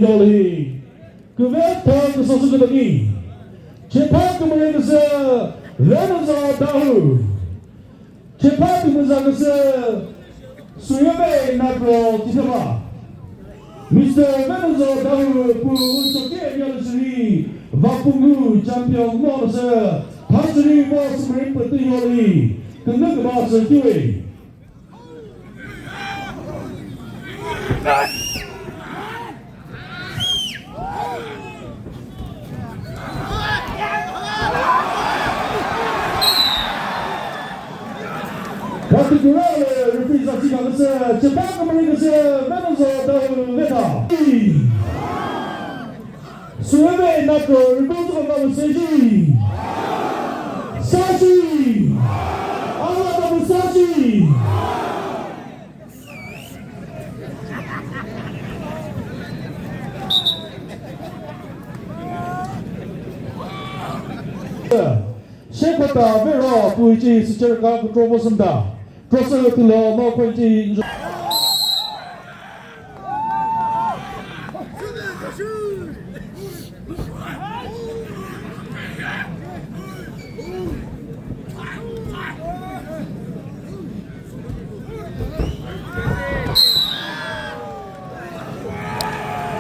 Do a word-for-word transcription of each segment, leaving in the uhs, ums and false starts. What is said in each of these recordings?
Yoli. Küve thon küsosü kütaki. Chepha kümüre küsü Venuzo Dawhuo. Chepha kümüza küsü Suyeve Natro Tithema. Mister Venuzo Dawhuo pu uchoke yali siri Vapungu champion mo küsü Thasiri mo sumri pütü yoli. Künü küba sü kiwi. Category referee sa sika küsü, chepha kümüre küsü, Venuzo Dawhuo veta. Suyeve Natro, referee sa küsü, Sashi. Ala Dawhuo Sashi. Shekota Vero pu ichi sicher ka kutro bosunda. Trosü tülo no kwenchi.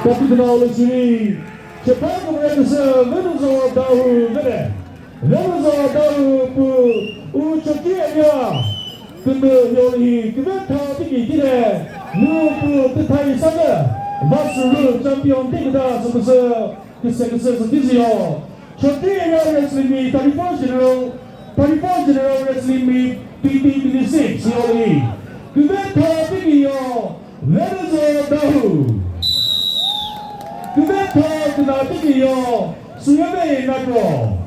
Kapitana Olesiri, chepha kümüre küsü Venuzo Dawhuo vere. Venuzo Dawhuo pu uchoke area. Künü yoli küve tha tiki kire. Mu pu tüthai sale. Vasuru champion tiki da süküsü. Küse küse sü tizi yo. Chokri area wrestling meet, thirty-four general, thirty-four general wrestling meet, twenty twenty-six yoli. Küve tha tiki yo. Venuzo Dawhuo. Küve tha küna tiki yo. Suyeve Natro.